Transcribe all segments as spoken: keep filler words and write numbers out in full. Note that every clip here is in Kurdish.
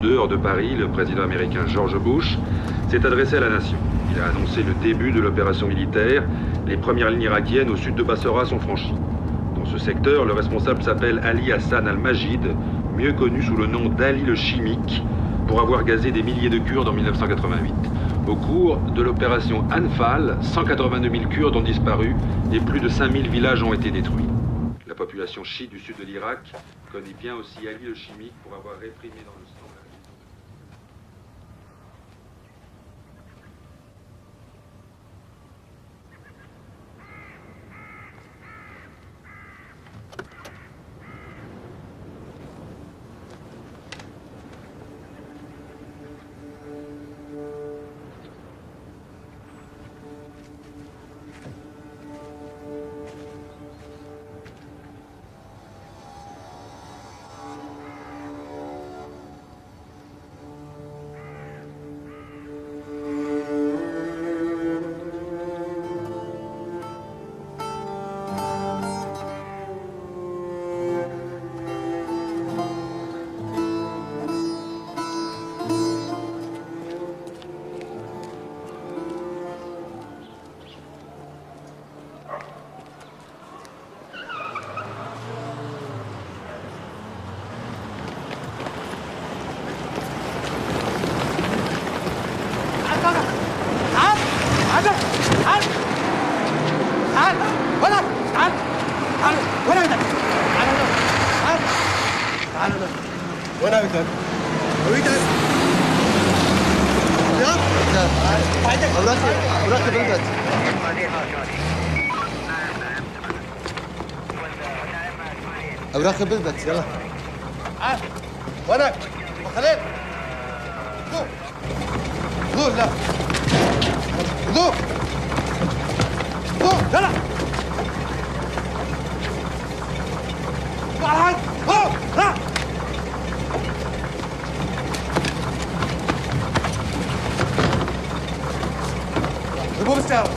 Dehors de Paris, le président américain George Bush s'est adressé à la nation. Il a annoncé le début de l'opération militaire. Les premières lignes irakiennes au sud de Bassorah sont franchies. Dans ce secteur, le responsable s'appelle Ali Hassan al-Majid, mieux connu sous le nom d'Ali le Chimique, pour avoir gazé des milliers de Kurdes en mille neuf cent quatre-vingt-huit. Au cours de l'opération Anfal, cent quatre-vingt-deux mille Kurdes ont disparu et plus de cinq mille villages ont été détruits. La population chiite du sud de l'Irak connaît bien aussi Ali le Chimique pour avoir réprimé dans le sang la rébellion de تعال، تعال، تعال، تعال، تعال، ولا، تعال، تعال، ولا بدك، تعال، تعال، تعال، تعال. وين هاويتك؟ هاويتك. يا. أوراق، أوراق بالبيت. أوراق بالبيت، يلا. ها؟ وينك؟ أبو خليل. خذوه. خذوه، لا. خذوه. خذوه، يلا. تعال، تعال. خذوه، لا. اضربوه بالسيارة.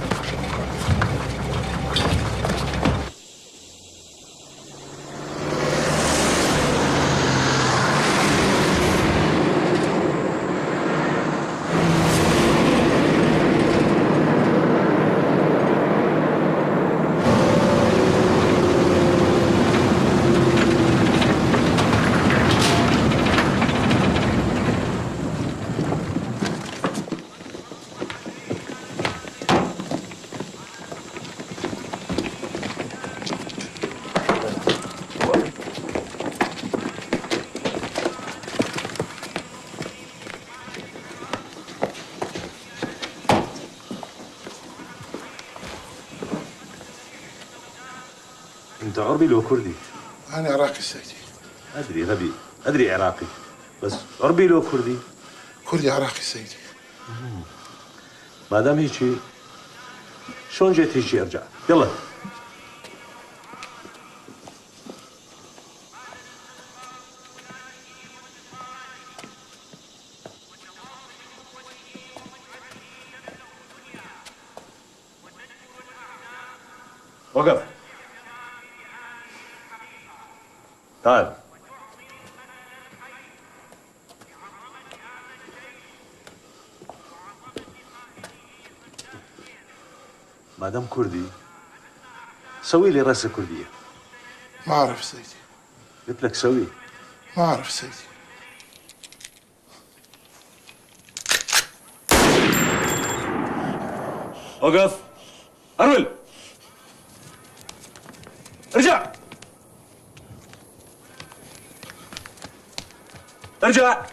أنت عربي لو كردي؟ أنا عراقي سيدي. أدري غبي، أدري عراقي، بس عربي لو كردي؟ كردي عراقي سيدي. ما دام هيجي، شلون جيت هيجي ارجع؟ يلا. وقف. تعال. ما دام كردي، سوي لي رأس كردية. ما أعرف سيدي. قلت لك سوي. ما أعرف سيدي. وقف. أرول. ارجع. ارجع.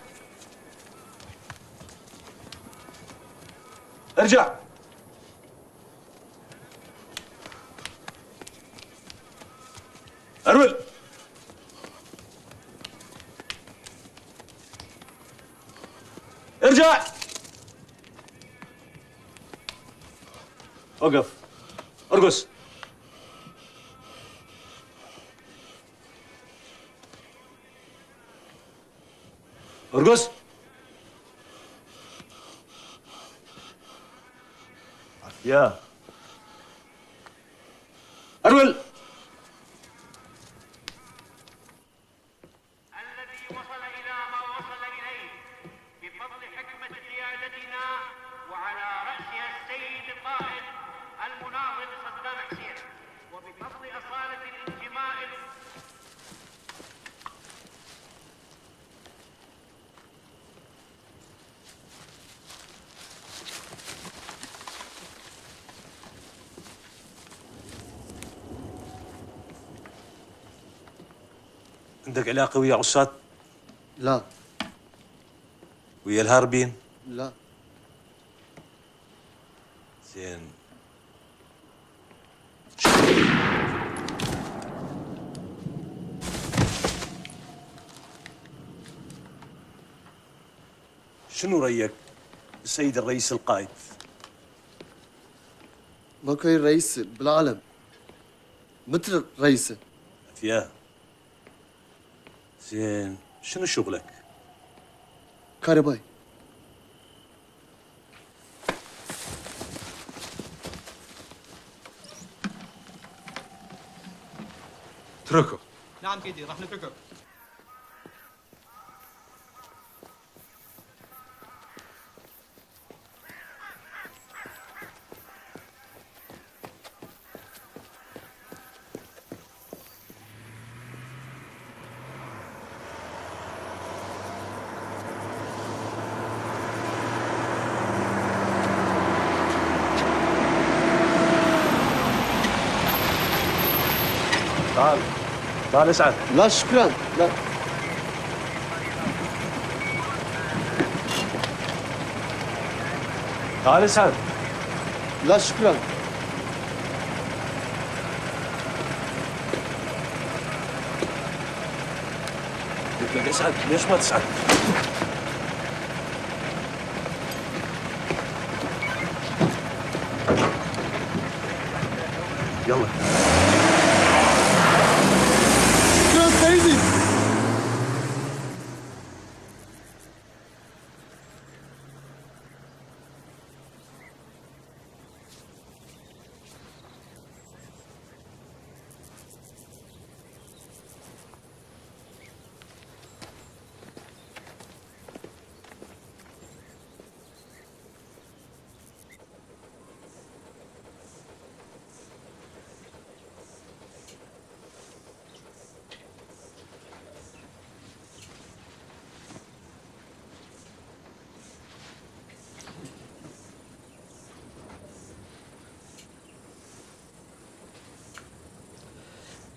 ارجع. أرول. ارجع. وقف. ارقص. ارقص. يا. أرول. الذي وصل إلى ما وصل إليه وعلى رأسها السيد القائد المناضل صدام حسين، وبفضل أصالة الانتماء عندك علاقة ويا عصاة؟ لا. ويا الهاربين؟ لا. زين. شنو رأيك بالسيد الرئيس القائد؟ ماكو أي رئيس بالعالم مثل رئيسه. أتيا. زين، شنو شغلك؟ كهربائي. اتركه. نعم سيدي، راح نتركه. تعال. تعال اسعد. لا، شكرا. لا. تعال اسعد. لا، شكرا. قلت لك اسعد، ليش ما تسعد؟ يلا. شكرا سيدي.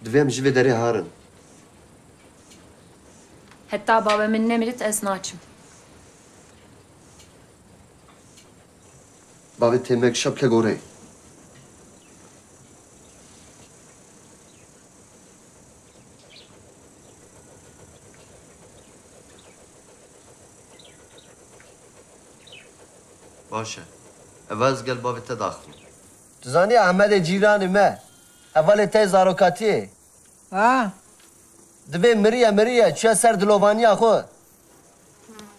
Divê em ji vê derê harin. Heta bavê min nemirit ez naçim. Bavê tê me kişa bike gorê. Baş e. Eva ez gel bavê te daxivim. Tu zanî Ehmedê cîranê me, hevalê te yê zarokatiyê. Ha? Divê miriye, miriye, çûye ser dilovaniya xwe.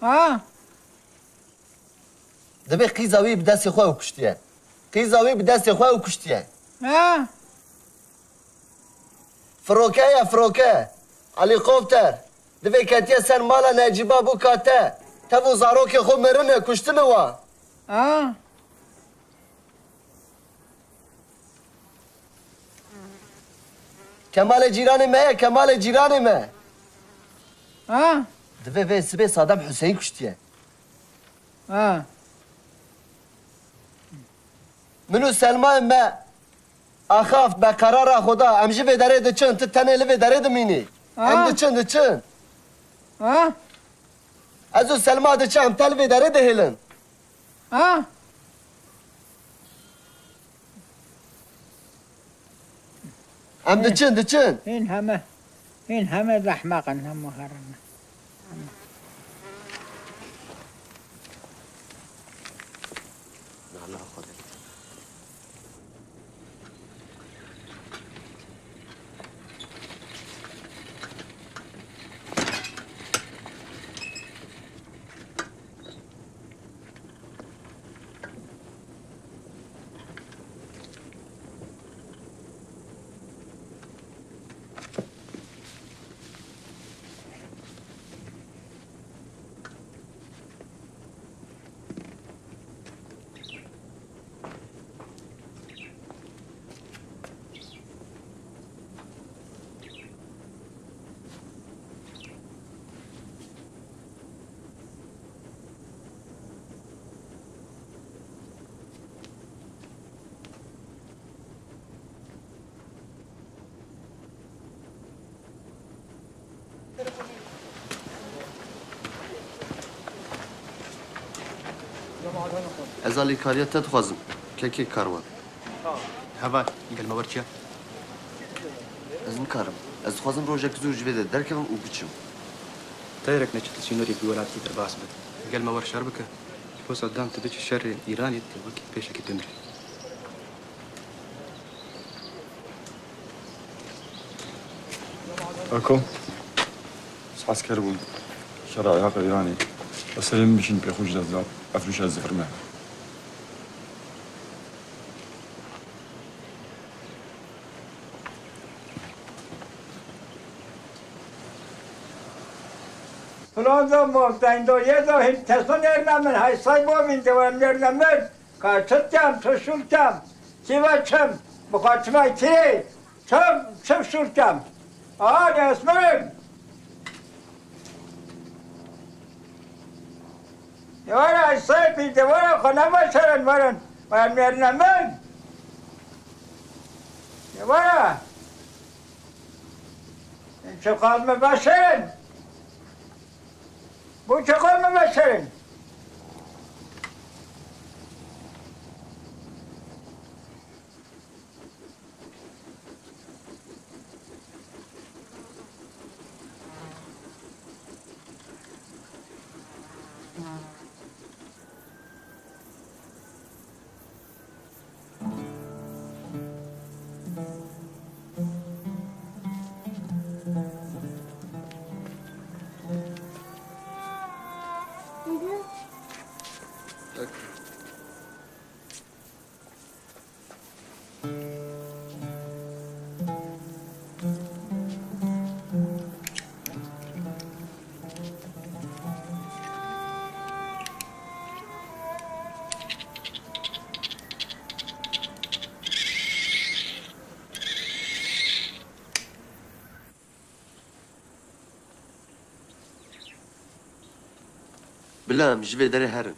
Ha? Divê qîza wî bi destê xwe ew kuştiye. Qîza wî bi destê xwe ew kuştiye. Ha? Firoke ye, firoke. Helîkopter. Divê ketiye ser mala Necîba bû ka te. Tev û zarokê xwe mirine, kuştine wa. Ha? Kemalê cîranê me ye, Kemalê cîranê me. Ha? Divê vê sibê Sadam Huseyîn kuştiye. Ha. Min û Selmayê me axaft, me qerara xwe da. Em ji vê derê diçin, tu tenê li vê derê dimînî. Ha. Em diçin, diçin. Ha? Ez û Selma diçin, em te li vê derê dihêlin. Ha? Em diçin, diçin. Hîn heme, hîn heme zehmeq in, hemû herin. Ez alîkariya te dixwazim, kekê karwan. Heval, gel me wer çi ye? Ez nikarim. Ez dixwazim rojek zû ji vê de derkevim û biçim. Teyrek neçe tu sînorê bi welatî derbas be. Gel me wer şer bike. Ji bo Saddam tu biçî şerê Îranê, tu wekî pêşekî tundrî. Eko, ez esker bûm. Şera Iraq û Îranê. Ez serê min biçîn pê xwe ji dest da. Ev rûşa zifir me. Plan da mordendo ye da hin teso nerine min, hay say bo min de wer nerine min. Ka çi kem, tu şûl kem, kî ve çim, bi xwe çima kirê, çim, çim şûl kem. Aha, ne esmerim. Were, Seyfî, de were, xwe neveşerin, werin, werin nerine min. De were. Çi qal me veşerin. Bu çi qal me veşerin. Bila em ji vê derê herin.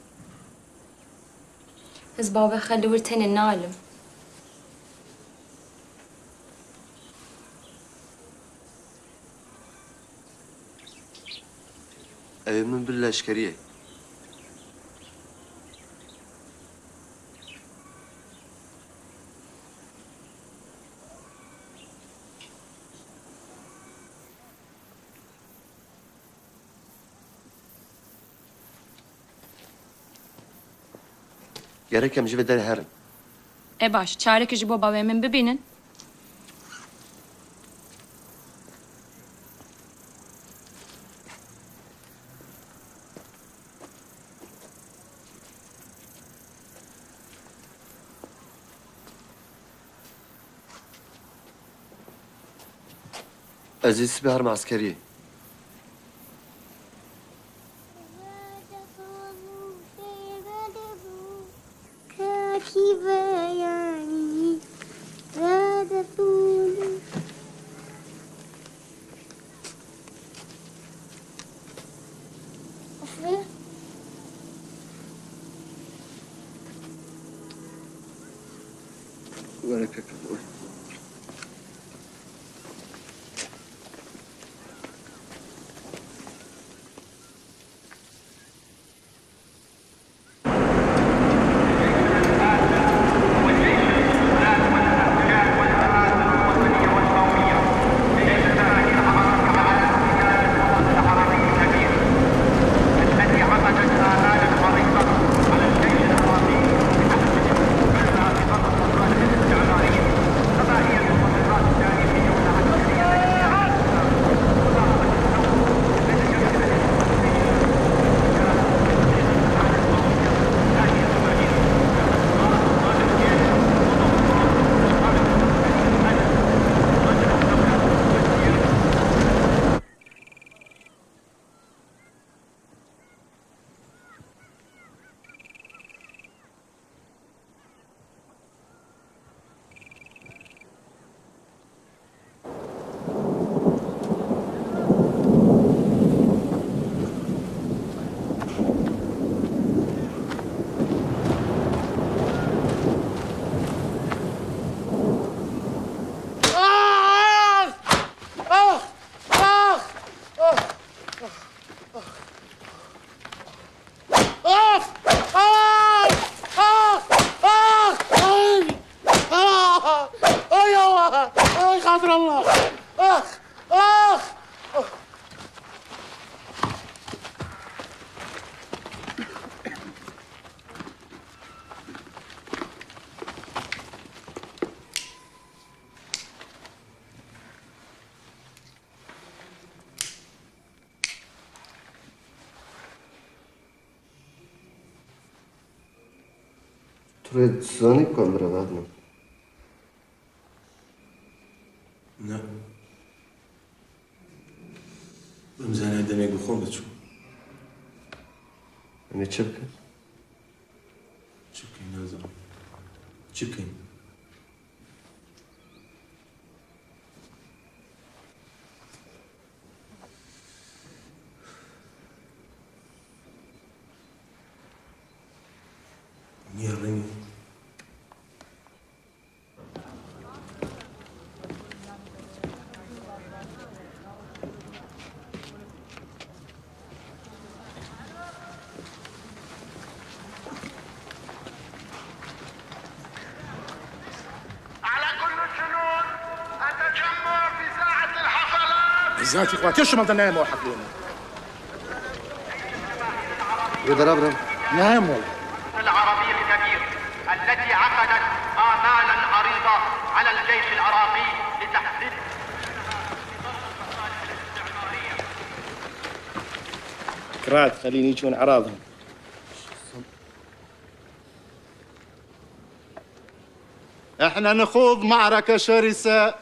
Ez bavê xwe li wir tenê nalim. Ew ê min bi leşkeriyê. Gerek em ji vê derê herin. E baş, çareke ji bo bavê min bibînin. Ez ê sibê herim eskeriyê. Were keke. Fred, tu zanî ku em bira ve hebin? Ne. Em zanî demê ku xwe biçû. Em ê çi bikin? Çi bikin, nazanim. Çi bikin? Niye rengi? على كل الجنود التجمع في ساحة الحفلات. Zati xwe tê şima de neyemo heqlêne. Rêdara birim. Neyemo. العربي الكبير التي عقدت آمالا عريضة على الجيش العراقي لتحديد كراد، خليني يجون أعراضهم. احنا نخوض معركة شرسة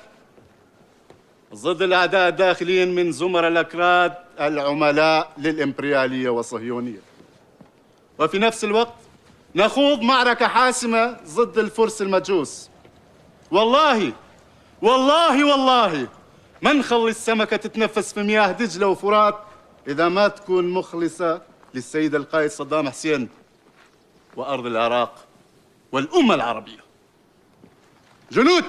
ضد الأعداء الداخليين من زمر الأكراد العملاء للإمبريالية والصهيونية. وفي نفس الوقت نخوض معركة حاسمة ضد الفرس المجوس. والله، والله، والله ما نخلي السمكة تتنفس في مياه دجلة وفرات إذا ما تكون مخلصة للسيد القائد صدام حسين وأرض العراق والأمة العربية. جنود!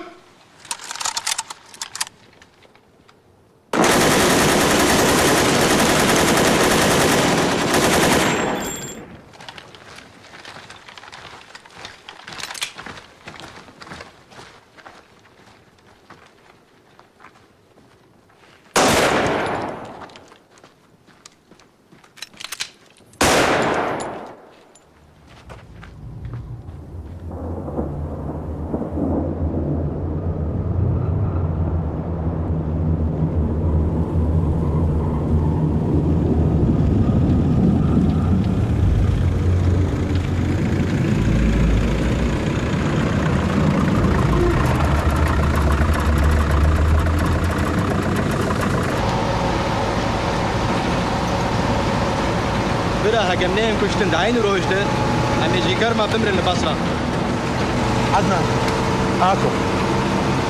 Bira, heke em neyên kuştin di eynî roj de, em ê ji kerma bimirin li Basra. Ednan, Ako,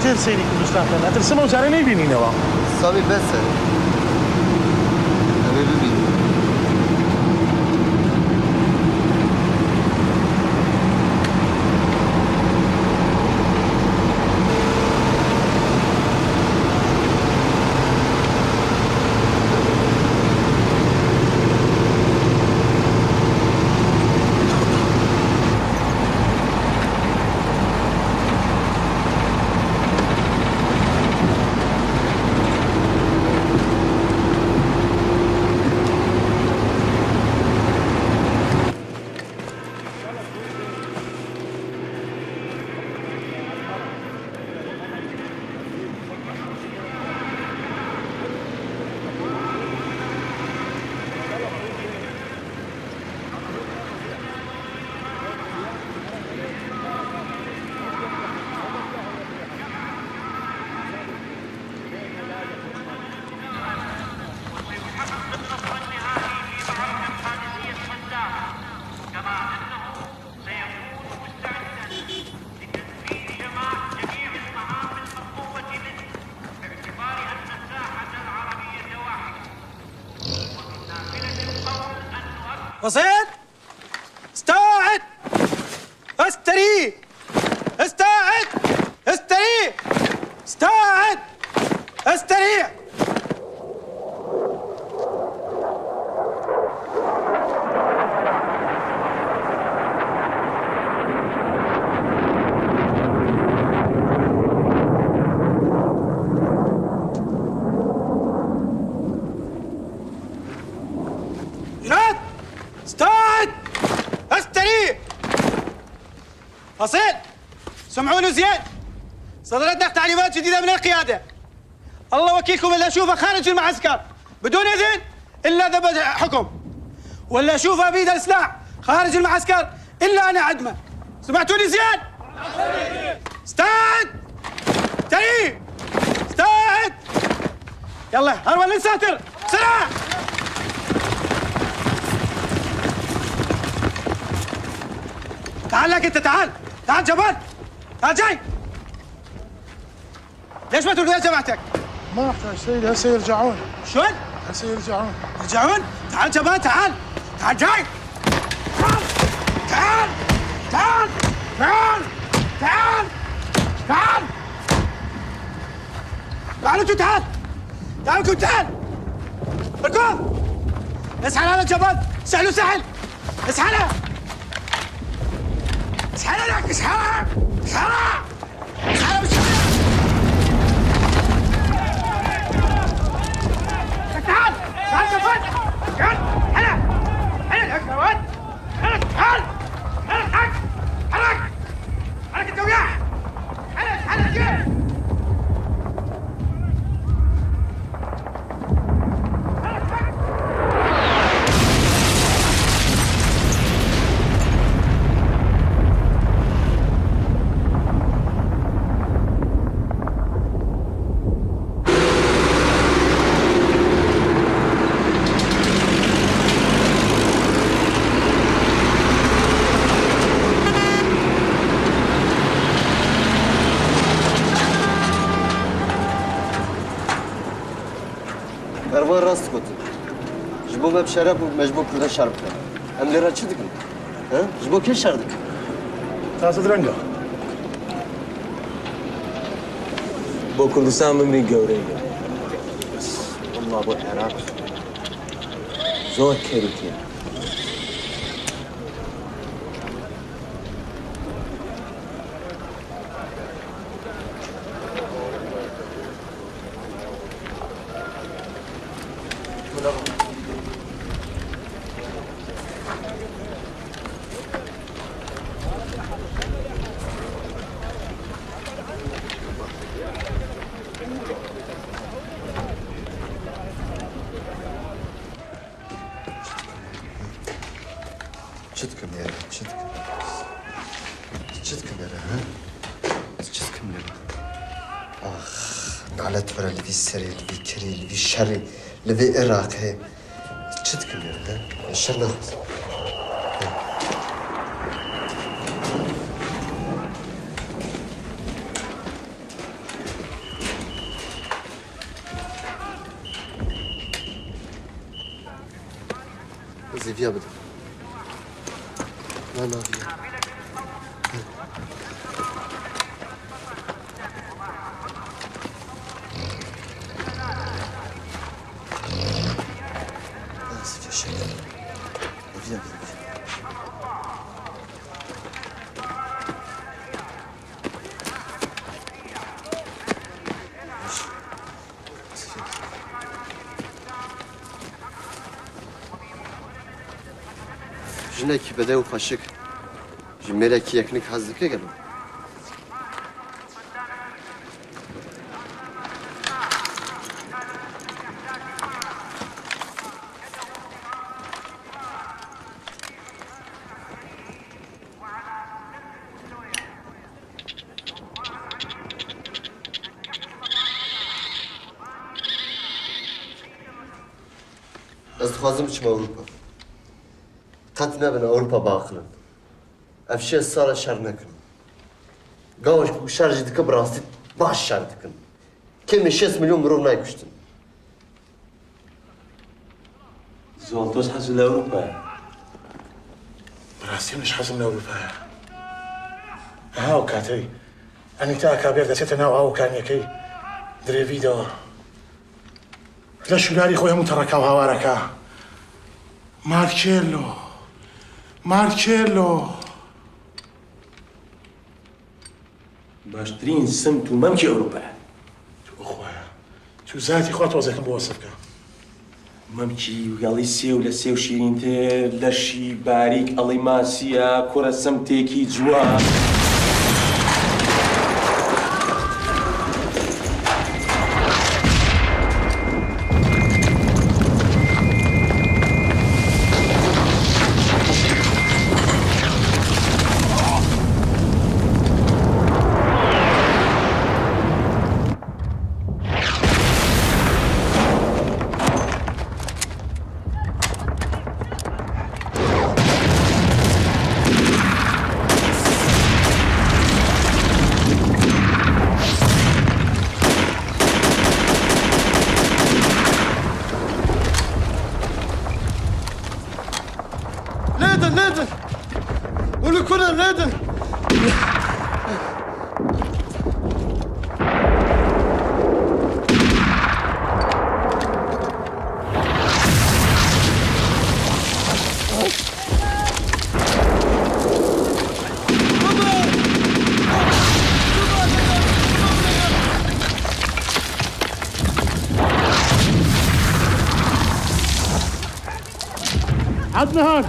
tê li seyrî Kurdistan kin. Etir sima û çare neyê bînîne wa. Sabî bes e. Em ê bibînin. بسيط! استعد! استري! استعد! استري! استعد! استري! جناد! استعد! استري! فصيل! سمعوني زين! صدرت لك تعليمات جديدة من القيادة. الله وكيلكم اللي أشوفه خارج المعسكر بدون إذن إلا ذبح حكم، واللي أشوفه بإيده سلاح خارج المعسكر إلا أنا عدمه. سمعتوني زياد؟ استعد! تري! استعد! يلا، هرول للساتر! بسرعة! تعال لك انت، تعال! تعال جبان! تعال جاي! ليش ما تقول يا جماعتك؟ ما احتاج سيد، هسه يرجعون. شلون؟ هسه يرجعون. يرجعون؟ تعال جبان، تعال. تعال جاي. تعال. تعال. تعال. تعال. تعال. تعال انتوا، تعال. تعال انتوا، تعال. اركض. اسحل هذا جبان. سحله سحل. اسحله. اسحله لك، اسحله. اسحله. تعال، تعال يا ولد. تعال، هلا، هلا يا ولد. هلا، تعال. هلا، تعال. حرك. حرك انت وياه. هلا، هلا، جيل. Ervan rast got. Ji bo me bi şeref û me ji bo Kurda şer bike. Em lê re çi dikin? He? Ji bo kê şer dikin? Taze direng e. Bo Kurdistan min bî gewreyî. Walla bo Iraq zor kerî tê. Çi dikim ya? Çi dikim? Çi dikim ya, ha? Çi dikim ya? Ax, nalet were li vî serê, li vî kirî, li vî şerî, li vî Iraqê. Çi dikim ya, ha? Şer naxwazim. Ez ê viya bidim. Na, na, viya. Ez viya şey. Viya, viya, viya. Jinekî bede û xweşik ji mêrekî yeknik hez dike gelo? Ez dixwazim biçim Ewropa. Qet nebin Ewropa biaxilin. Ev şêst sal e şer nekin. Gava ku şer jî dikin, bi rastî baş şer dikin. Kêm e şêst milyon mirov nayê kuştin. Zoltos hezil Ewropa ye. Bi rastî min ji hezim li Ewropa ye. Aha, ew katey. Enîta Akabêr destê te nav aw kaniyekey dirêvî de. Leş û larî xwe hemû tereka û hawareka. Marcello. Marcello. باشترین سمت و مەمکی ئەوروپا. تو ئەخوایە. تو زاتی خوا تۆزێکم بۆ وەسف بکە. مەمکی و گەڵی سێو لە سێو شیرینتر، لەشی باریک ئەڵی ماسیە، کوڕە سمتێکی جوان. Lêdin, lêdin. Hûn li ku ne, lêdin. عدنان!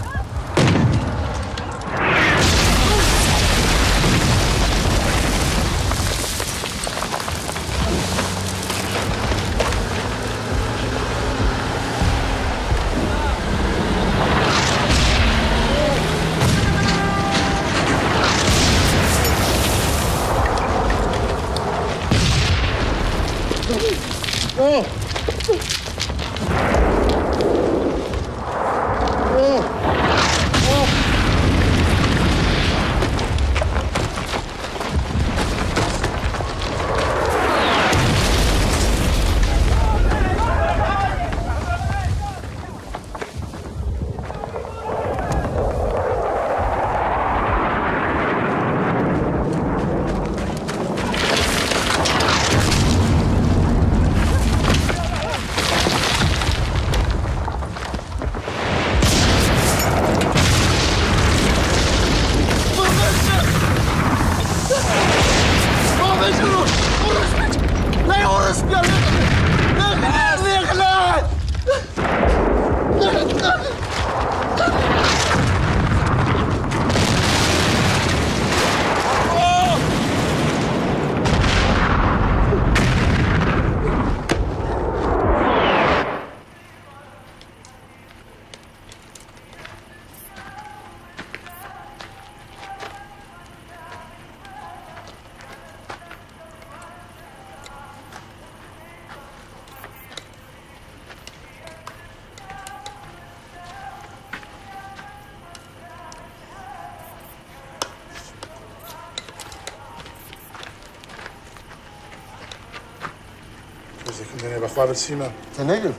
Êzekî, ne bexwe bir sîme. Te negir?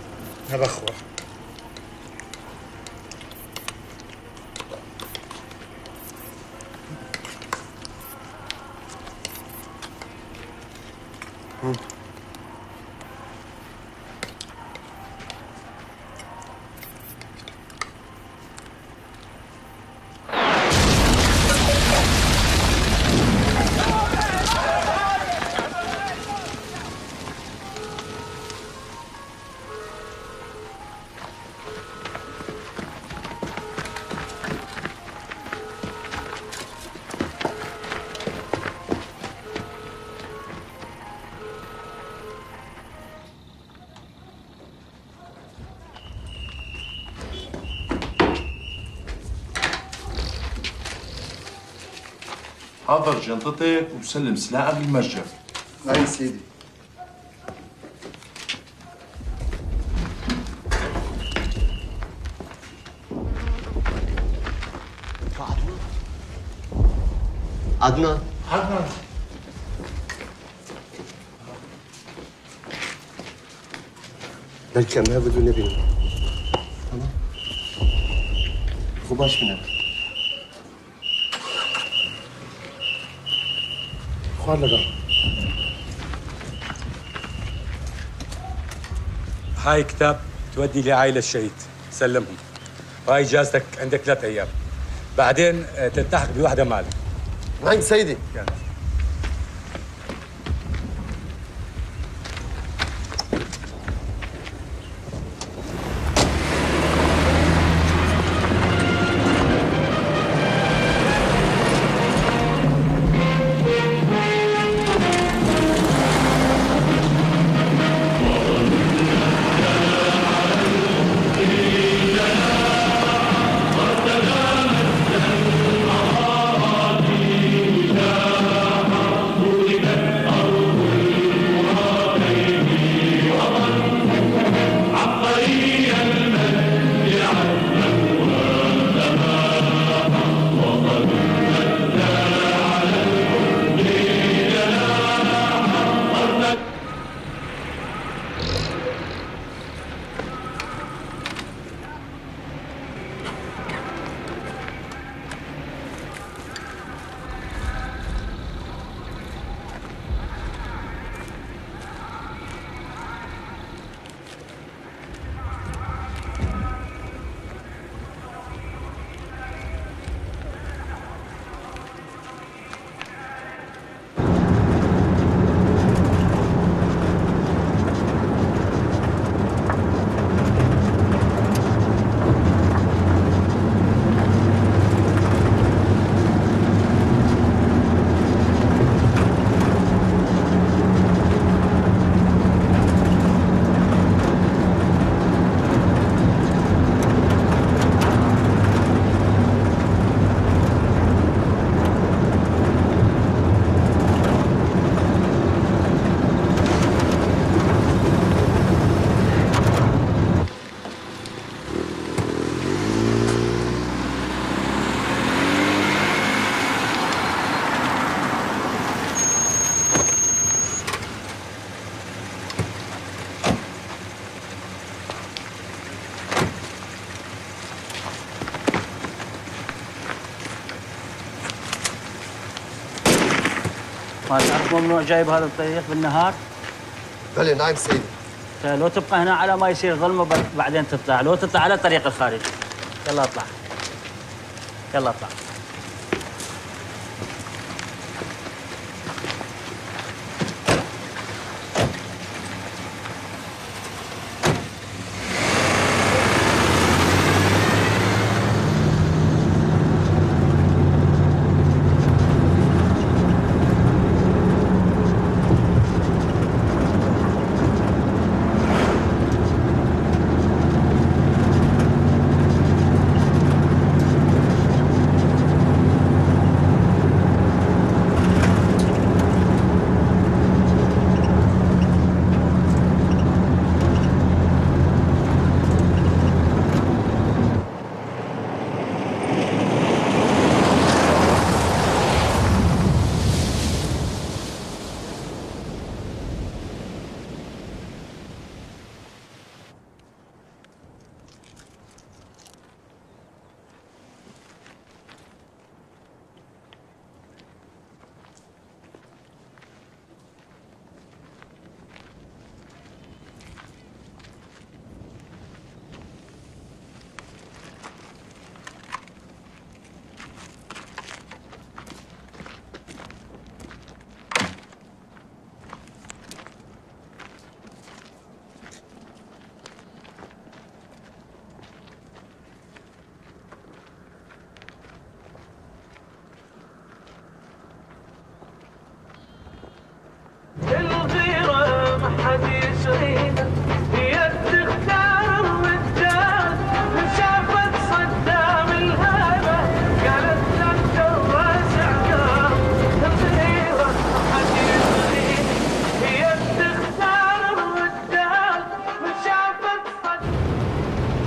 Ne bexwe. حضر جنطتك وسلم سلاحك بالمسجد. هاي سيدي. عدنان. عدنان. عدنان. Belki em hev du nebînin. Tamam. Xwe baş bine. Xwar li gel. هاي كتاب تودي لعائلة الشهيد، سلمهم. وهاي إجازتك عندك ثلاث أيام. بعدين، آه، تلتحق بوحدة مالك. نعم سيدي. يلا. ما تعرف ممنوع جايب هذا الطريق بالنهار؟ بلى، نعم سيدي. لو تبقى هنا على ما يصير ظلمة، ب-، بعدين تطلع. لو تطلع على طريق الخارج. يلا اطلع. يلا اطلع. الغيرة ما حد يشريها، هي بتختار الرجال. من شافت صدام الهيبة، قالت: "لم ترضى شعبها". الغيرة ما حد يشريها، هي بتختار الرجال. من شافت صدام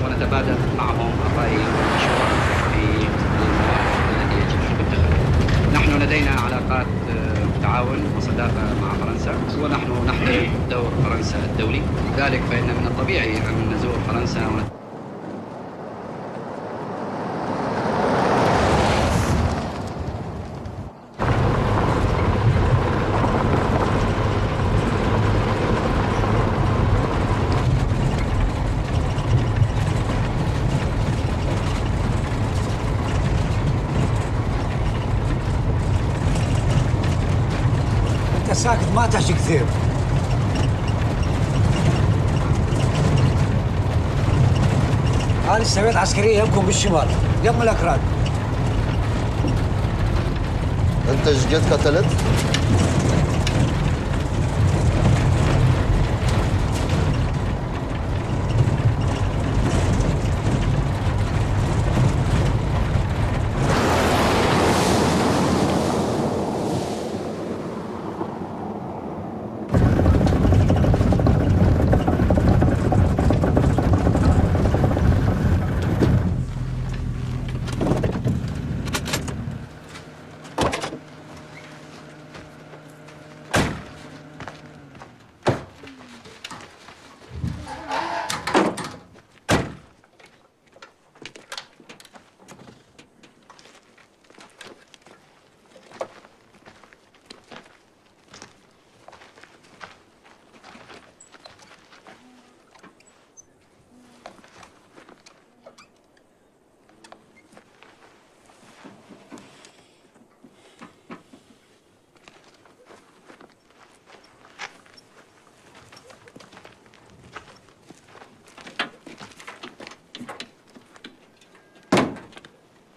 ونتبادل معهم الرأي والمشورة في المواقف التي يجب أن تتخذها. نحن لدينا علاقات، آه، تعاون وصداقة مع فرنسا، ونحن نحترم دور فرنسا الدولي. لذلك فإن من الطبيعي أن نزور فرنسا ونت- انت ساكت، ما تحكي كثير. هذه السوية العسكرية يمكن بالشمال، يم الأكراد. انت ايش قد قتلت؟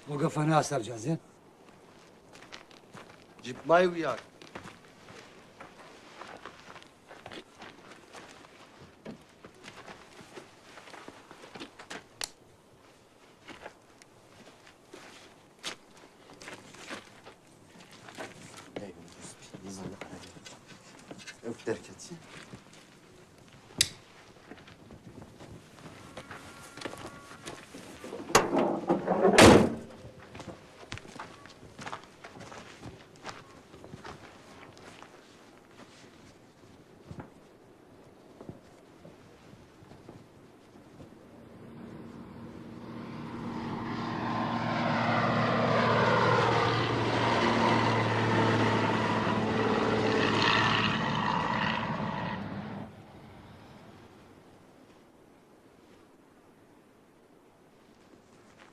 وقف هنا استرجع، زين؟ جيب مي وياك.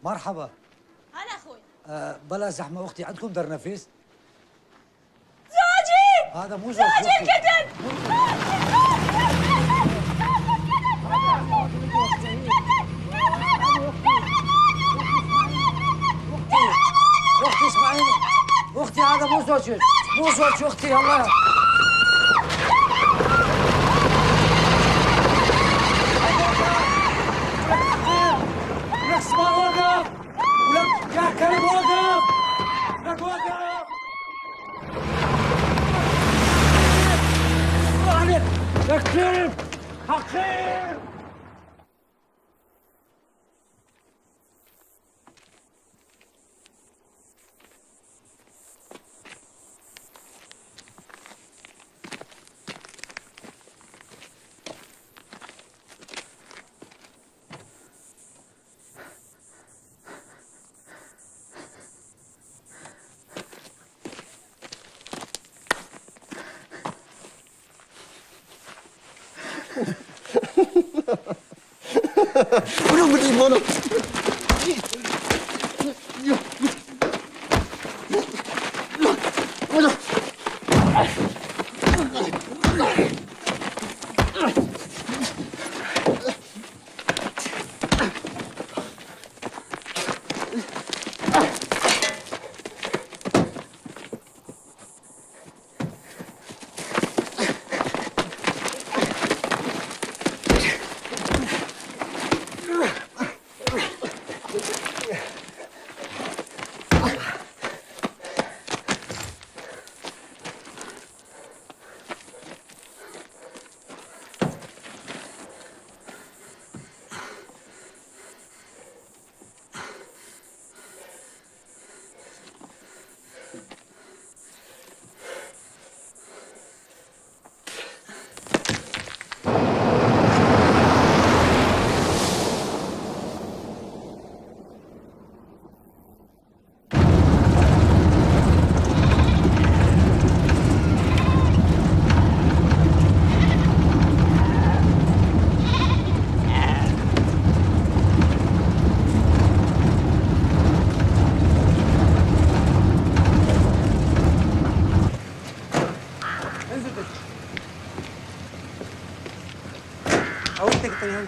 مرحبا. هلا أخوي. آه، بلا زحمة أختي، عندكم درنفس؟ زوجي! هذا مو زوج، زوجي أختي. انقتل! أختي، اسمعيني. أختي، هذا مو زوجك. مو زوجك، أختي، الله. لك اسمع، وقف. ولك يا كلب، وقف. لك وقف. اسمعني. لك كلب. حقير.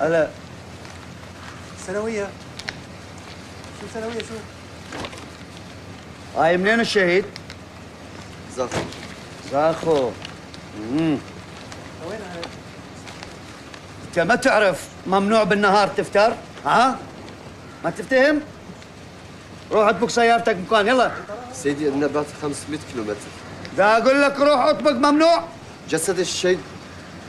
هلا. ثانوية. شو ثانوية، شو؟ هاي منين الشهيد؟ زاخو. زاخو. مم. وين هاي؟ انت ما تعرف ممنوع بالنهار تفتر؟ ها؟ ما تفتهم؟ روح اطبق سيارتك مكان، يلا. سيدي، النبات خمسمية كيلومتر. دا اقول لك روح اطبق ممنوع. جسد الشيء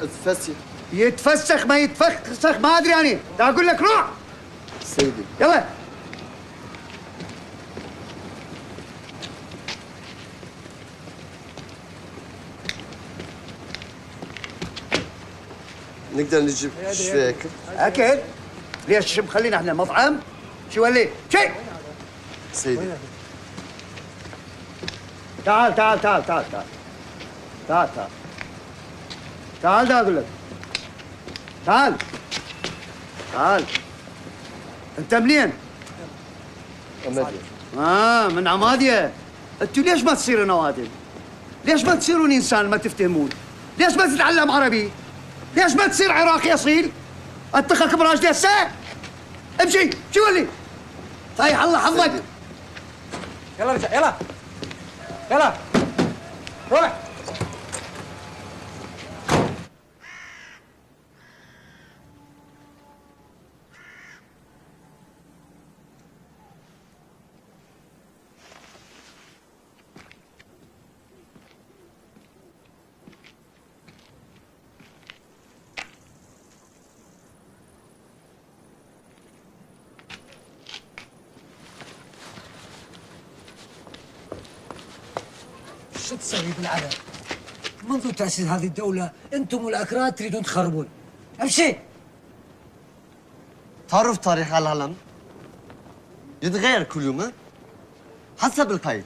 اتفسي. يتفسخ ما يتفسخ ما ادري انا. دا اقول لك روح. سيدي. يلا. نقدر نجيب شوية أكل؟ أكل؟ ليش، شو مخلينا إحنا مطعم؟ شو ولي؟ شيء! سيدي. تعال، تعال، تعال، تعال، تعال. تعال، تعال. تعال، دا أقول لك. تعال. تعال. أنت منين؟ عمادية. آه، من عمادية. أنتوا ليش ما تصيروا أوادم؟ ليش ما تصيرون إنسان ما تفتهمون؟ ليش ما تتعلم عربي؟ ليش ما تصير عراقي أصيل؟ أتخك براش دي الساعة. امشي، شو اللي؟ طيح الله حظك. يلا رجع، يلا. يلا. روح. شو تسوي بالعرب؟ منذ تأسيس هذه الدولة، أنتم والأكراد تريدون تخربون. امشي! تعرف تاريخ العالم يتغير كل يوم، ها؟ حسب القيد.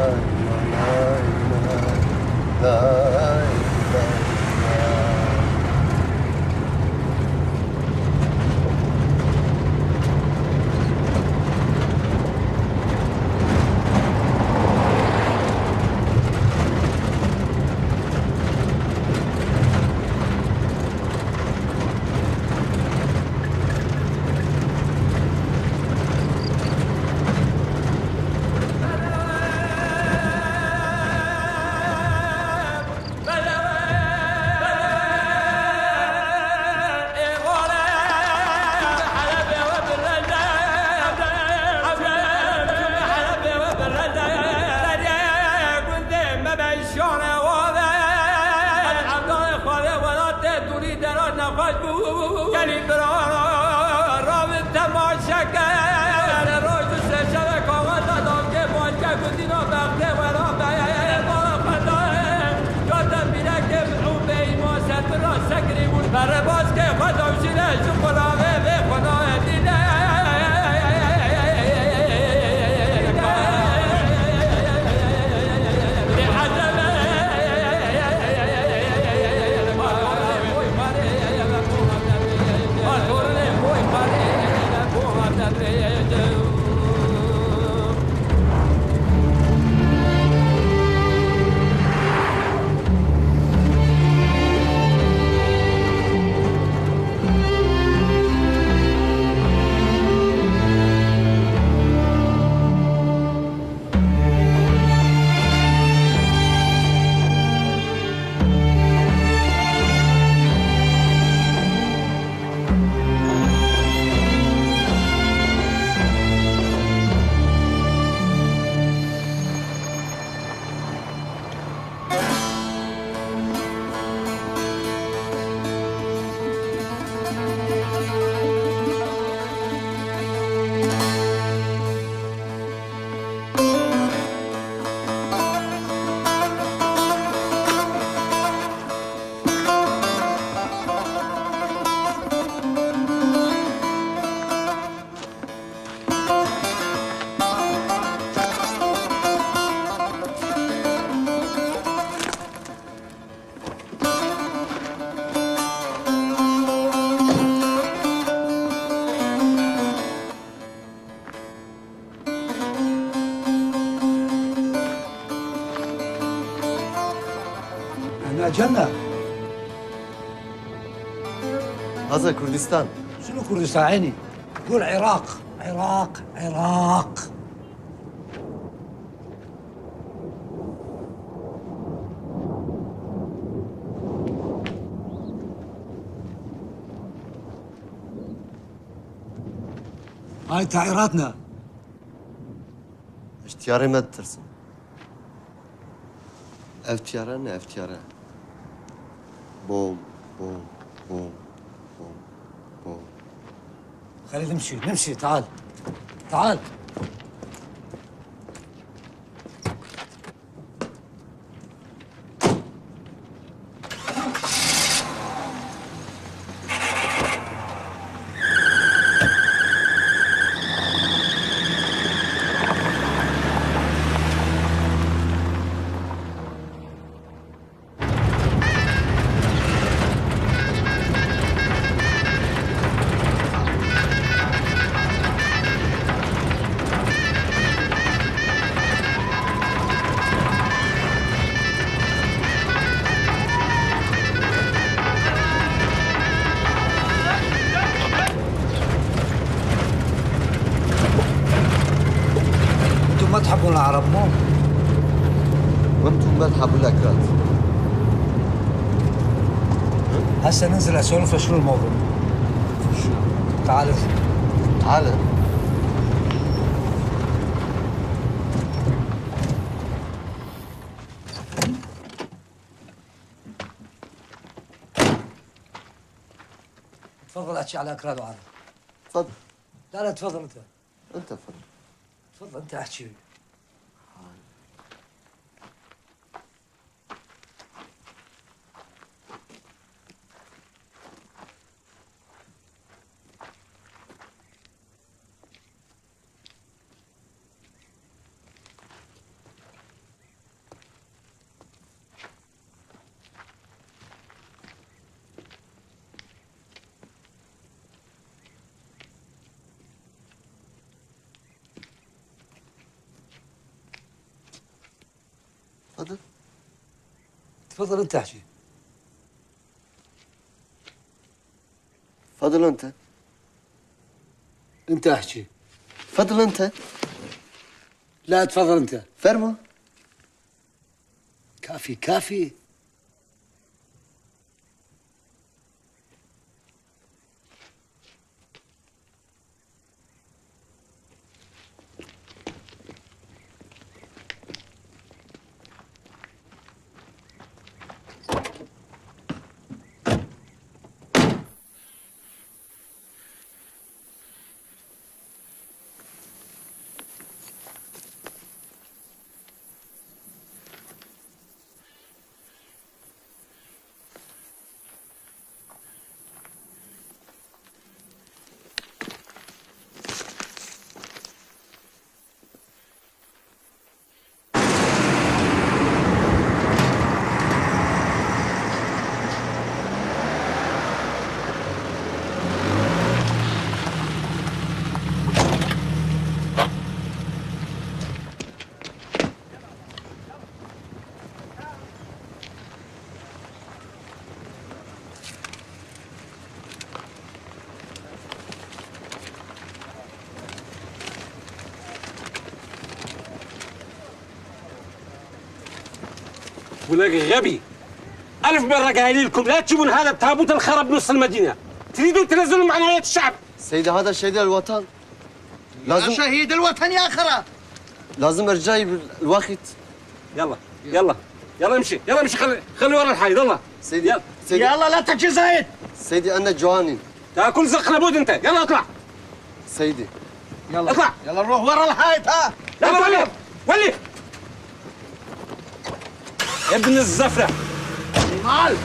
Gelî bira, ravin temaşe ke. Roj û sê şevek awa da davkê backe gundîna bextê wera be. Bala xwe da, cate bîrekê û bêyîma ser min ra sekirî bûn. Berê baskê xwe dawşîne ji qulavê vê xwe nayê dîne. يا جنة. هذا كردستان. شنو كردستان عيني؟ قول عراق، عراق، عراق. هاي تعيراتنا. Ji tiyarê me ditirsin. Ev tiyare ne, ev tiyare. Bom, bom, bom, bom, bom. خلينا نمشي، نمشي، تعال. تعال. انتم ما تحبون العرب، مو؟ وانتم ما تحبون الاكراد. هسه ننزل اسولف له شنو الموضوع. شو؟ تعال انزل. تعال. تفضل احكي على اكراد وعرب. تفضل. لا، لا، تفضل انت. انت تفضل. تفضل انت احكي. تفضل. تفضل انت احكي. تفضل انت. انت احكي. تفضل انت. لا، تفضل انت. فرمو. كافي، كافي. ولك غبي. ألف مرة قايل لكم لا تجيبون هذا التابوت الخرب بنص المدينة. تريدون تنزلوا معنويات الشعب. سيدي، هذا شهيد الوطن. لازم يا شهيد الوطن يا خرا. لازم ارجع الوقت. يلا، يلا، يلا امشي، يلا امشي، خلي، خلي ورا الحي، يلا. سيدي، يلا. سيدي. يلا لا تحكي زايد. سيدي، أنا جواني. تاكل زقنبود انت، يلا اطلع. سيدي. يلا. اطلع. يلا نروح ورا الحايط، ها. يلا ولي، ولي. يا ابن الزفرة. مال.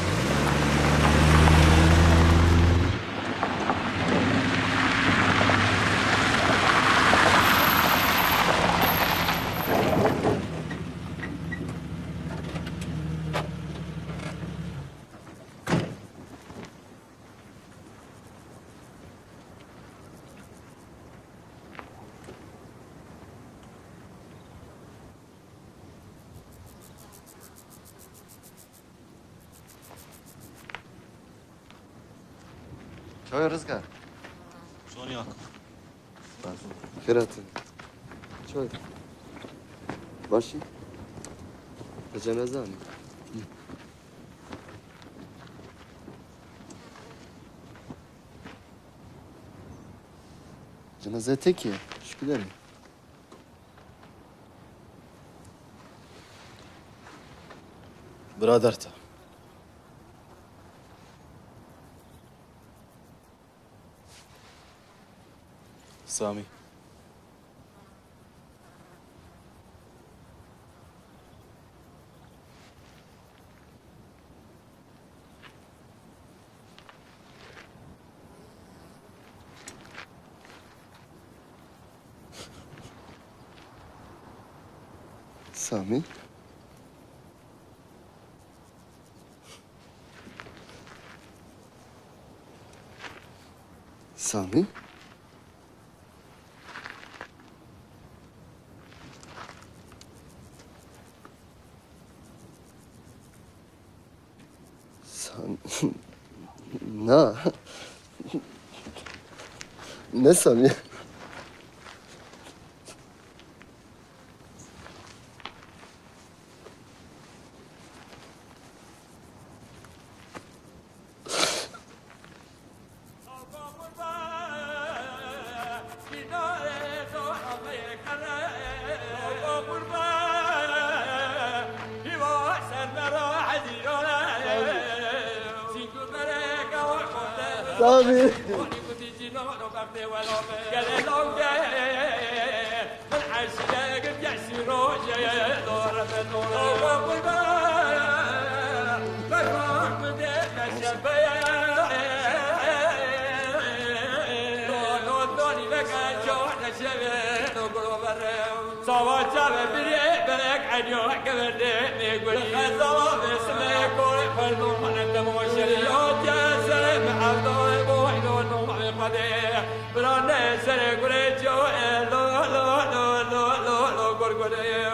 Oy Rizgar. Şon Yakup. Xêr hatin. Çawa? Başî? Te cenaze anî? Cenaze te kî ye? Şikî derê. Birader te. Samî. Samî. Samî. Sam-, na. Ne Samî? Tabii. Çawa çavê birê belek eniyo kevende me gurî. Xezala ve sime kore xwendo mane te moşeri yo te sere me avdo boyno no me pade. Birane sere gure ço e lo lo lo lo lo lo lo gurgure.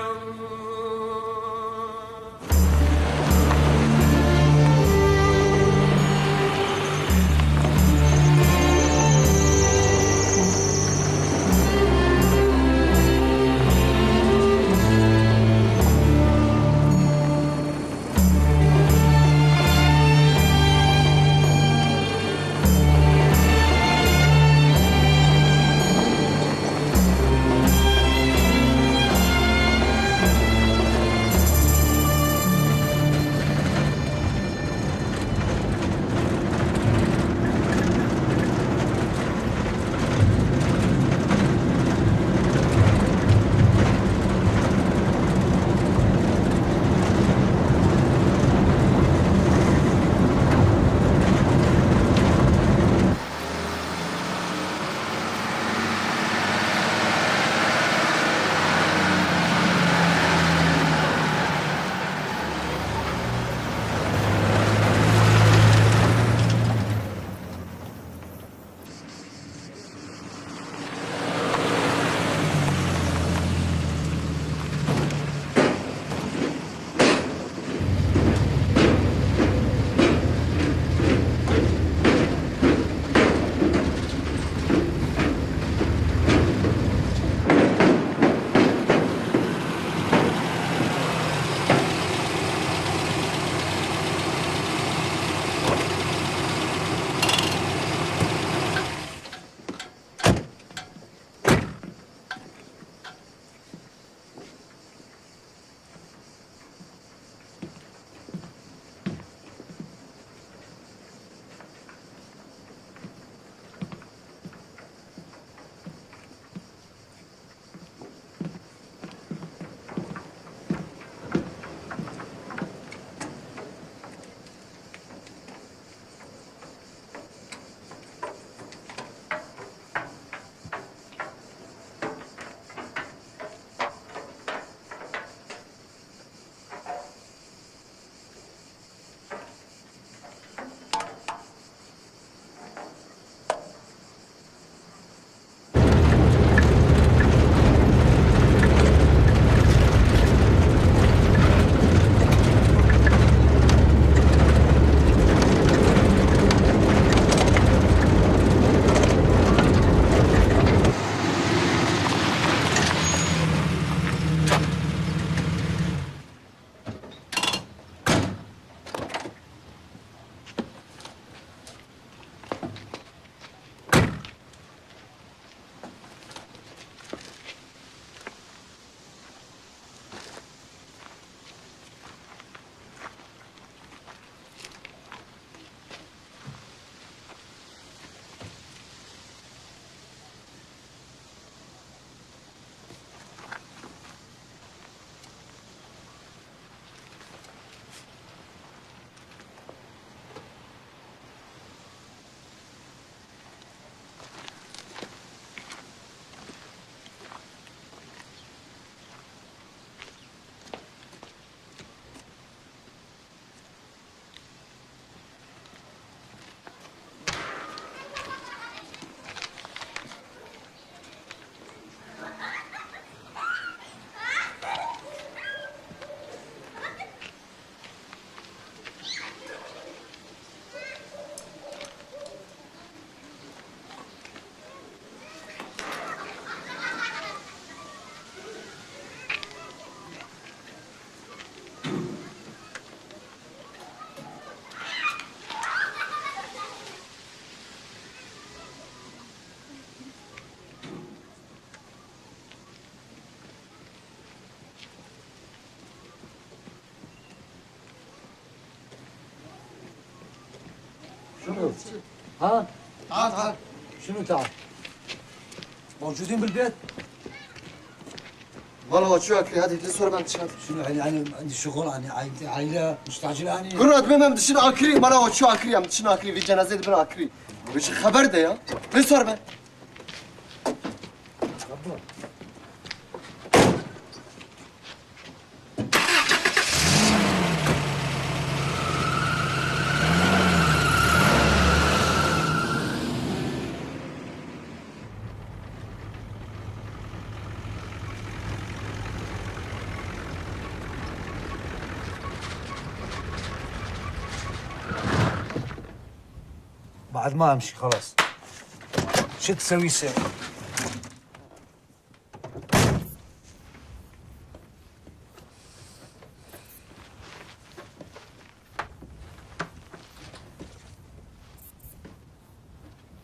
شنو؟ ها؟ تعال، تعال. شنو تعال؟ موجودين بالبيت؟ Mala we çi akirî? Hadi, lê sor ben dişat. شنو يعني، يعني عندي شغل، يعني عائلتي، عائلة مستعجلة، يعني. Kuro, dibê em dişin akirî, mala we çi akirî, em dişin akirî, vî cenazeyê dibin akirî. Wê ji xeber de ya. Lê sor ben. بعد ما امشي خلاص. شد سويسة.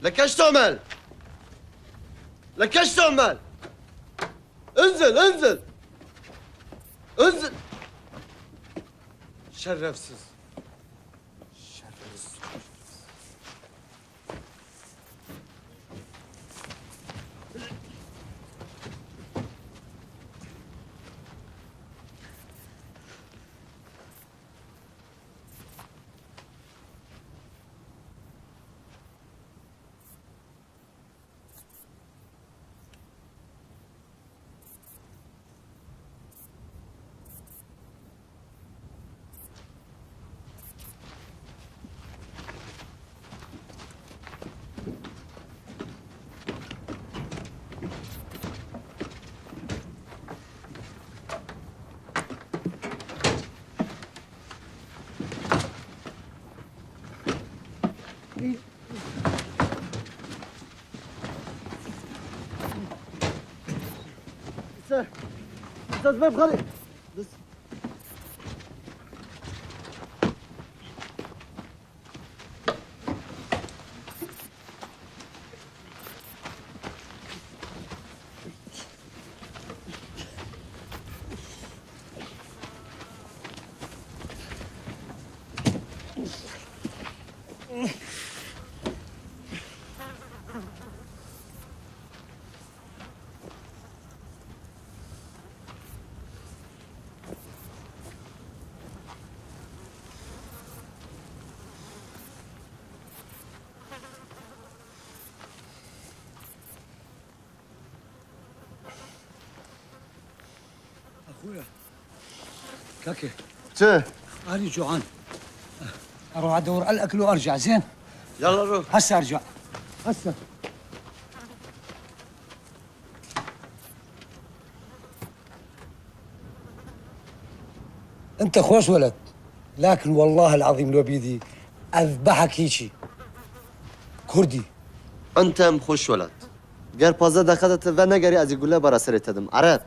لك ايش تعمل؟ لك ايش تعمل؟ انزل، انزل. انزل. Şerefsiz. Şerefsiz. Sen, sen ben bırakayım. أخويا. كاكي. شو؟ أنا جوعان. أروح أدور على الأكل وأرجع، زين؟ يلا روح. هسه أرجع. هسه. أنت خوش ولد، لكن والله العظيم لو بيدي أذبحك هيجي. كردي. أنت خوش ولد. Ger pazdeh deqa de tu venegerî, ez ê gule bara serê te dim. Ereb!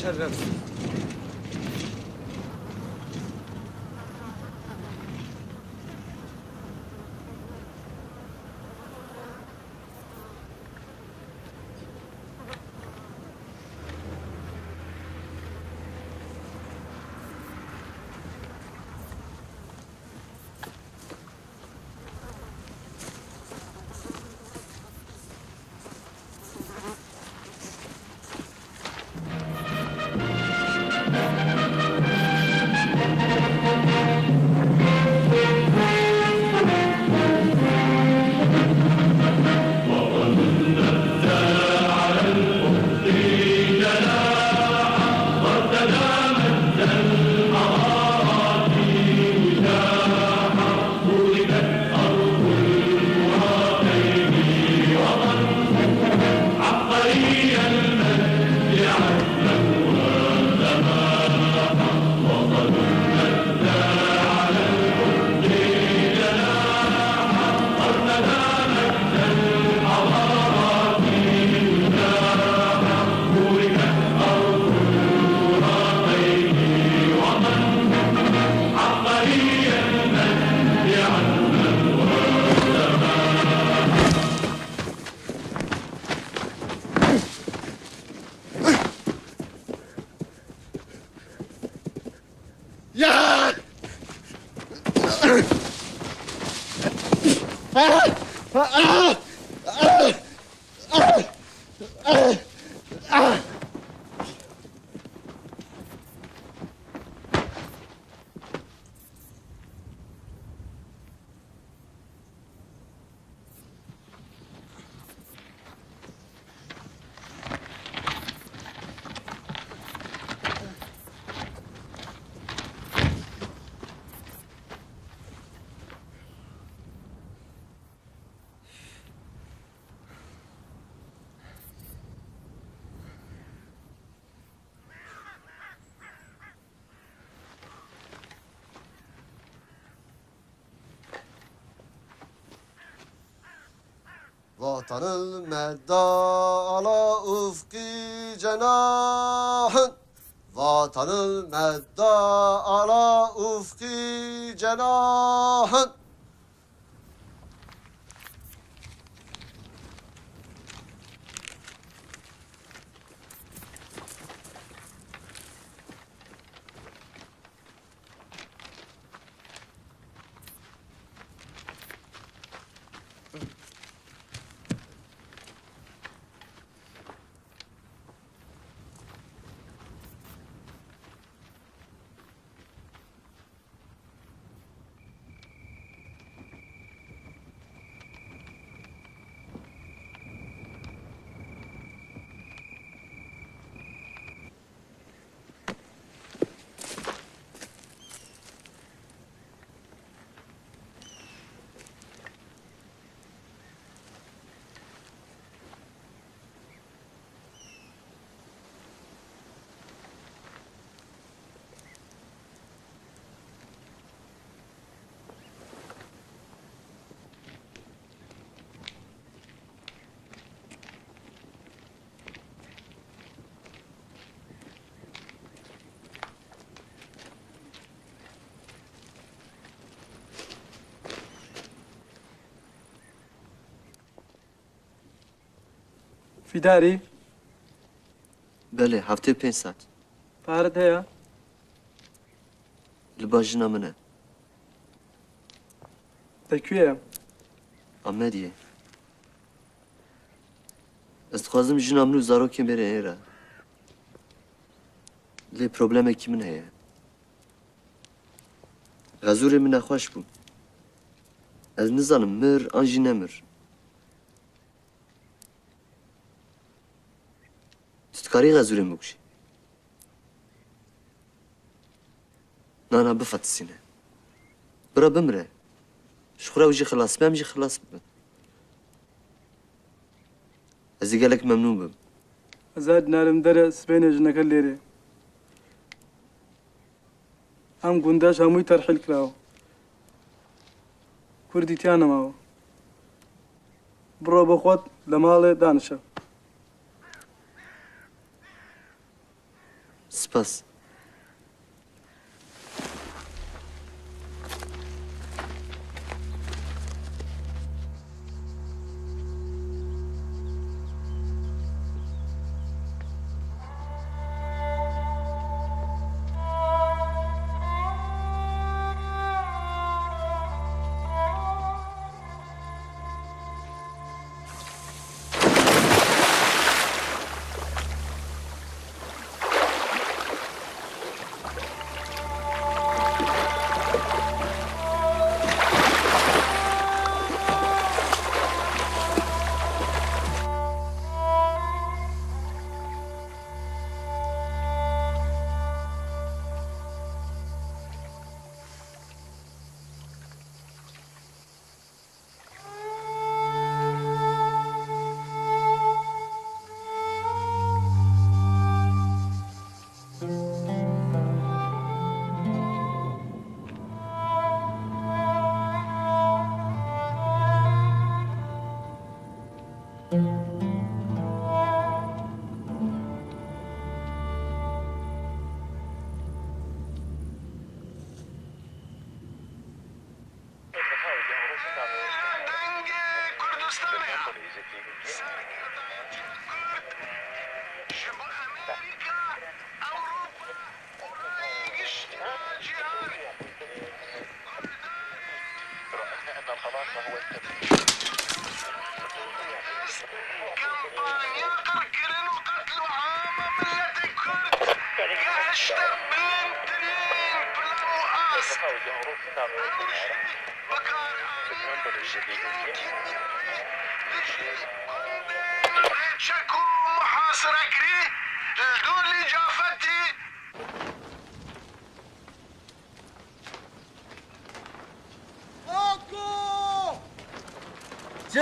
Şerefsiz. Vatan المدى على أفقي جناح. Vatan المدى على أفقي جناح. Fîdarî? Belê, heftê pênc saet. Paret heye? Li ba jina min e. Te kû ye? Amediyê. Ez dixwazim jina min û zarokên bêrê êra. Lê problemekî min heye. Xezûrê min nexweş bû. Ez nizanim mir an jî nemir. Tu dikarî Xezûrê min bikuşî? Na, na, bifetisîne. Bira bimire. Ji xwe re ew jî xilas be, em jî xilas bibin. Ez ê gelek memnûn bim. Hezar dînar li min dere, sibêne jineke lêrê. Em gundê ji hemûyî terhîl kirawo. Kurdî tiya nemawo. Biro bo xwe li malê danişe. Spas. Kampanya qirkirin û qetl û ama miletê Kurd gehişte bilindtirîn plan û ast. Ew jî bikaranîna çekên kîmyawî dijî gundên bêçek û muhasirekirî li dûr li Cafetî. Çi?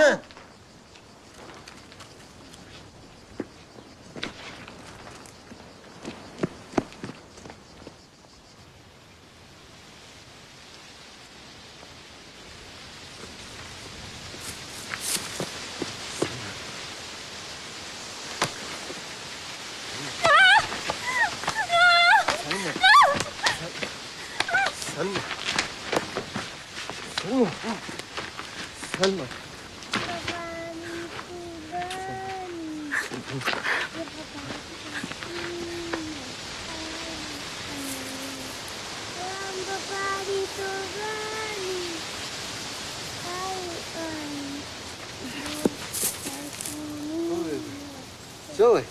Selma. Selma. Selma. Selma. Zoe.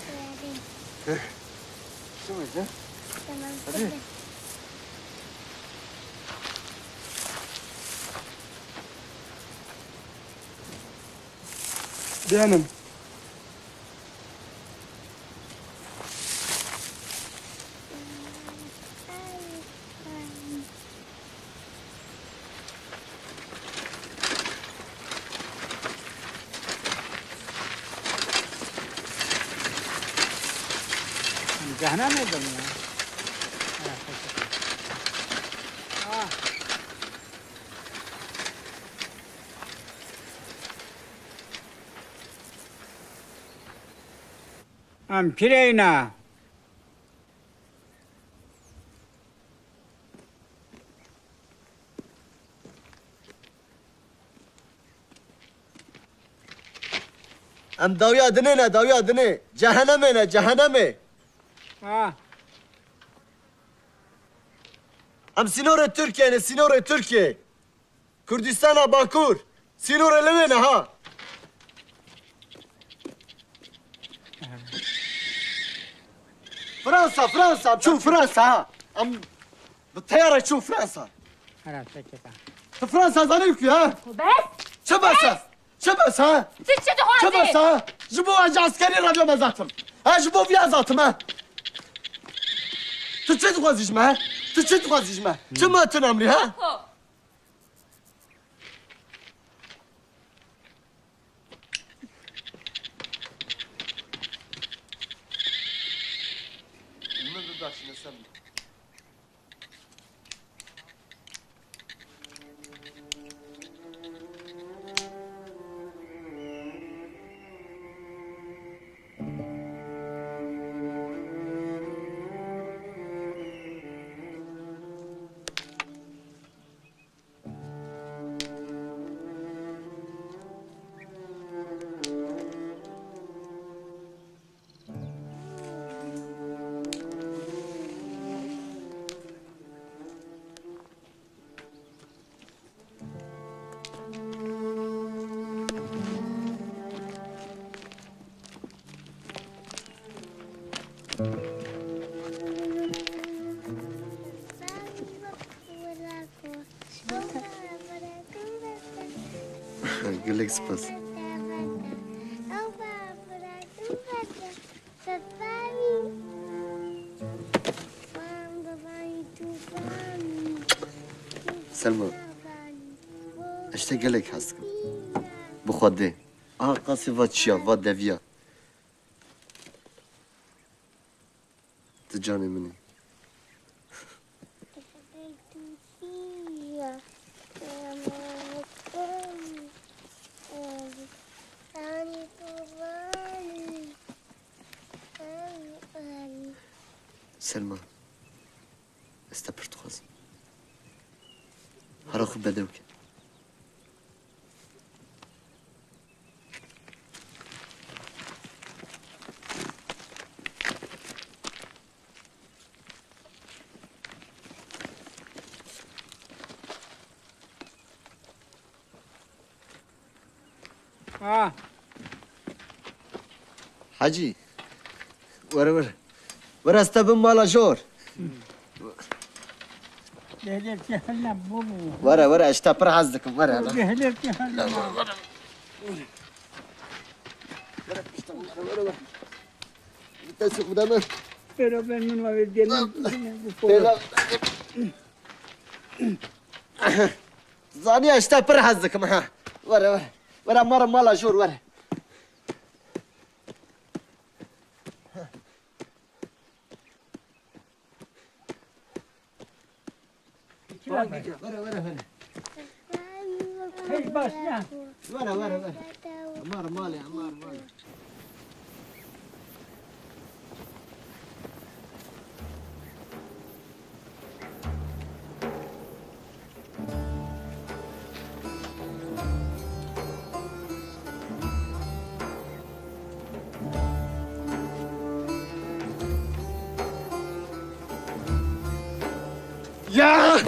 Zoe, can. Tamam. Hadi. Canım. Cehennem oldum ya. Ah. Em pireyna. Em dawiya dinê ne, dawiya dinê. Cehenemê ne, cehenemê. Ha. Em sînorê Tirkiyê ne, sînorê Tirkiyê. Kurdistana Bakur. Sînorê li wê ne ha. Fransa, Fransa, çû Fransa ha. Em bi teyare çû Fransa. Hera, peki, tamam. Tu Fransa zanî ku ha? Bes! Çi bes e? Çi bes ha? Tu çi dixwazî? Çi bes ha? Ji bo ez ji eskerî radyo me zatim. Ha, ji bo viya zatim ha. Tu çi dixwazî ji me ha? Tu çi dixwazî ji me? Çi me tu nemrî ha? Ko? Min bibexşîne ser min. Gelek spas. Selma, ez ji te gelek hez dikim. Bi Xwedê. Aha qasê va çiya, va deviya. Tu canê min î. Selma, ez te pir dixwazim. Hera xwe bedew ke. Ha. Hecî. Were, were. Were, ez te bim mala jor. Gelek cehennem bû. Were, were, ez te pir hez dikim, were. Gelek cehennem. Were, were, were. Te suk bide min. Pero ben min ve dedim. Pêra. Zaniya, ez te pir hez dikim, ha. Were, were. Were, mala, mala jor, were. Were, were, were. Hey, başla. Were, were, were. Amar malê, amar malê. Ya!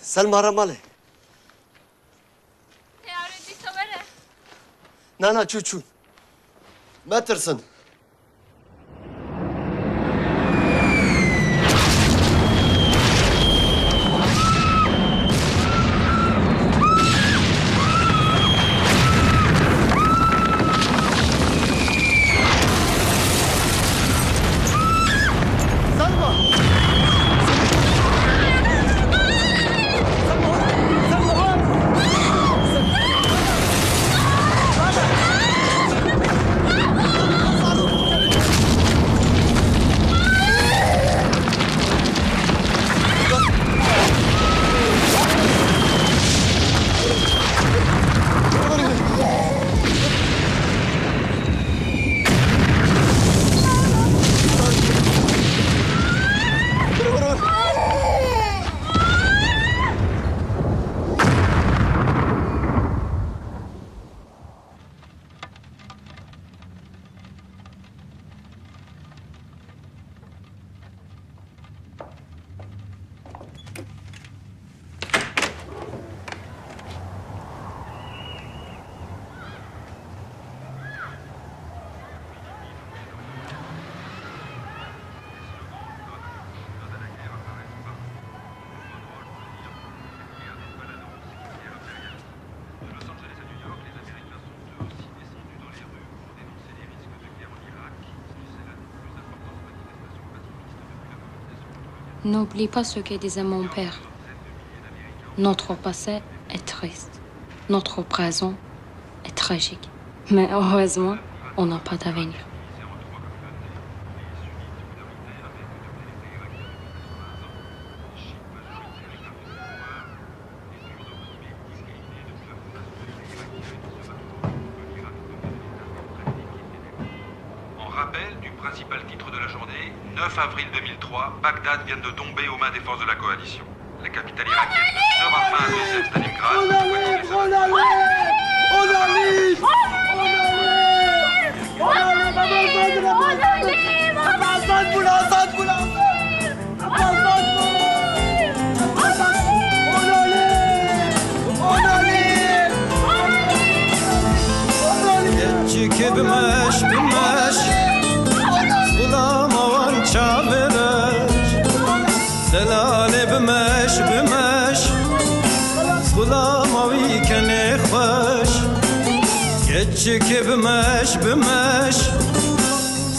Selma, re malê. Teyare dîsa were. Na, na, çû, çû. Metirsin. N'oublie pas ce que disait mon père. Notre passé est triste. Notre présent est tragique. Mais heureusement, on n'a pas d'avenir. En rappel du principal titre de la journée, neuf avril deux mille trois, Bagdad vient de tomber aux mains des forces de la coalition. La capitale irakienne ne sera pas un deuxième Stalingrad. Keçik bi meş, bi meş, xulama wan çavêreş. Delalê bi meş, bi meş, xulama wî kenê xweş. Keçik bi meş, bi meş,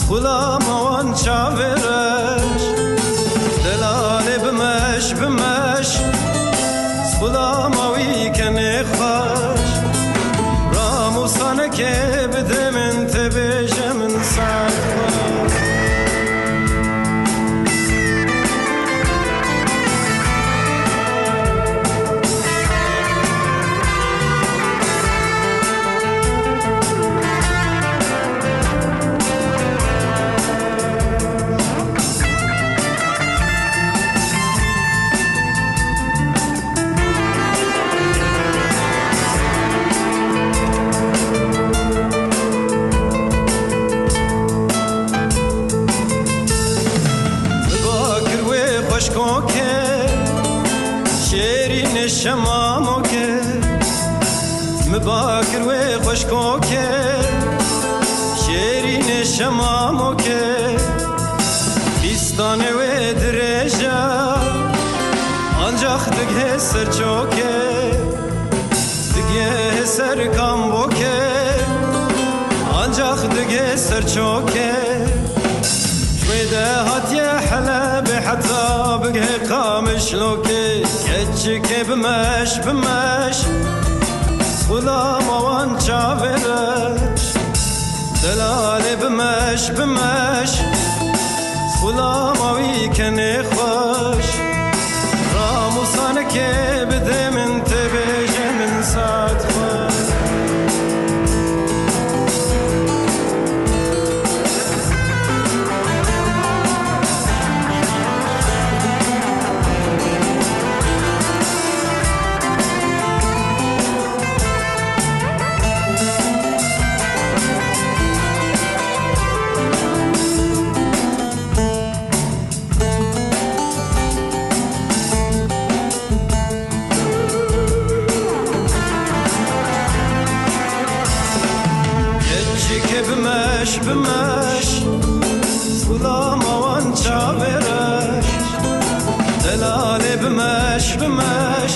xulama wan çavêreş. Bide min, te bêje min saet xwe. Min bakir wê xweşkoke, şêrînê şemamoke. Min bakir wê xweşkoke, şêrînê şemamoke. Pîstanê wê dirêj e, ancax digihê ser çoke. Digihê ser kamboke, ancax digihê ser çoke. Ji wê de hatiye Helebê heta bigihê Qamişlokê. Keçikê bimeş, bimeş, xulama wan çavê reş. Delalê bimeş, bimeş, xulama wî kenê xweş. Ramûsanekê bide min, te bêje min saet xwe. Keçikê bimeş, bimeş, xulama wan çavê reş. Delalê bimeş, bimeş,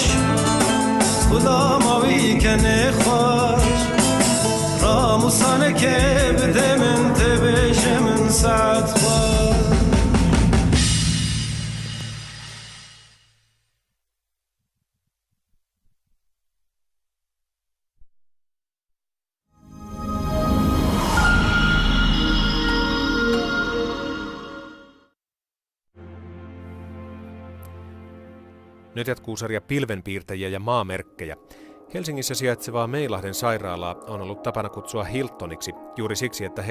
xulama wî kenê xweş. Ramûsanekê bide min, te bêje min saet xwe. Nyheter kuusarja pilvenpiirtäjiä ja maamerkkejä. Helsingissä sijaitsevaa Meilahden sairaalaa on ollut tapana kutsua Hiltoniksi juuri siksi, että